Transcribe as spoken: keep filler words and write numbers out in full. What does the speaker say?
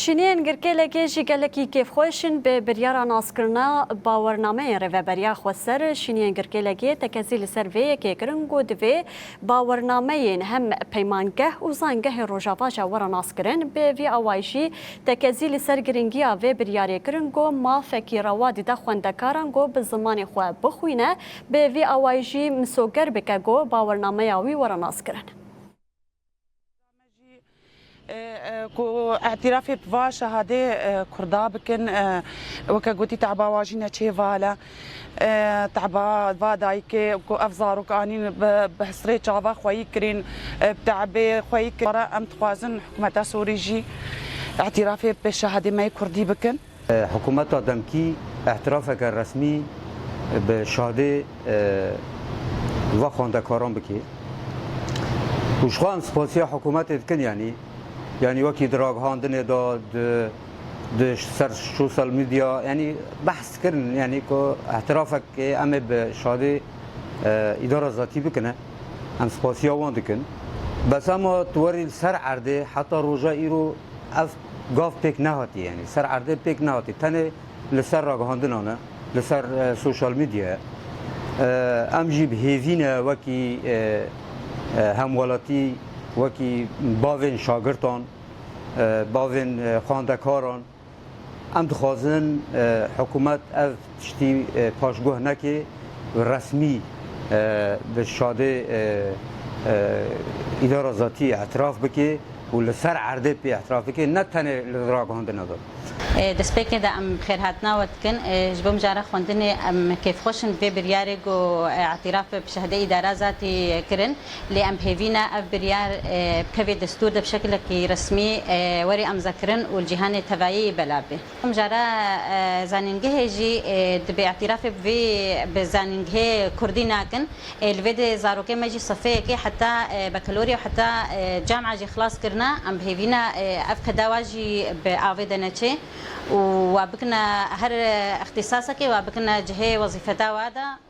Şîniyên Girkêlegê jî gelekî kêfxweş in bi biryara naskirina bawernameyên Rêveberiya Xweser. Şîniyên Girkêlegê tekezî li ser vê yekê kirin ku divê bawernameyên hem peymangeh û zangehê Rojava jî were naskirin. Bi vî awayî jî tekezî li ser girîngiya vê biryarê kirin ku mafekî rewa dide xwendekaran ku bi zimanê xwe bixwîne, bi vî awayî jî misoger bike ku bawernameya wî were naskirin. E, e, ku îtirafê bi va şehadê, e, Kurda bikin, e, weke gotî, tehba wa jî neçêval e. E, tehba va dayikê ku ev zarok anîn bi, bi hisrê çava xweyî kirîn, e, bi tehbê xweyî kirîn. Em dixwazin hikûmeta Sûrî jî îtirafê bi şehadê me yê Kurdî bikin. Hikûmeta demkî îtirafeke resmî bi şadê, e, va xwendekaran bike. Û ji xwe em spasiya hikûmetê dikin, yanî, yanî wekî di ragihandinê de, di, di ser sosyal medya, yanî behs kirin, yanî ku îtirafekê em ê bi şadê, e, îdara zatî bikine. Em spasiya wan dikin. Bes ema tu werî li ser erdê heta roja îro ev gav pêk nehatî, yanî ser erdê pêk nehatî. Tenê li ser ragihandinan e, li ser, e, sosyal medya ye. E, em jî bi hêvî ne wekî, e, e, hemwelatî, wekî bavên şagirtan, e, bavên, e, xwendekaran. Em dixwazin, e, hikûmet ev tiştî, e, paşguh neke, resmî, e, bi şadê, e, e, îdara zatî îtiraf bike û li ser erdê pê îtiraf bike, ne tenê li ragihandina de. E, destpêkê de em xêrhatina we dikin. E, ji bo mijara xwendinê em kêfxweş in vê biryarê ku, e, îtiraf bi şehadê îdara zatî kirin. Lê em bi hêvî ne ev biryar, e, bikeve destûr de bi şekilekî resmî, e, were îmzekirin û li cîhanê tevayî belav be. Mijara, e, zanîngehê jî, e, dibê îtirafê bi vê, bi zanîngehê kurdî nakin. E, li vê de zarokê me jî sefeyekê heta, e, bakalorya û heta, e, camia jî xilas kirine. Em bi hêvî ne, e, ev qeda wa jî bi avê de neçe û wa bikine her, e, îxtîsasekê, wa bikine cihê wezîfeta wa de.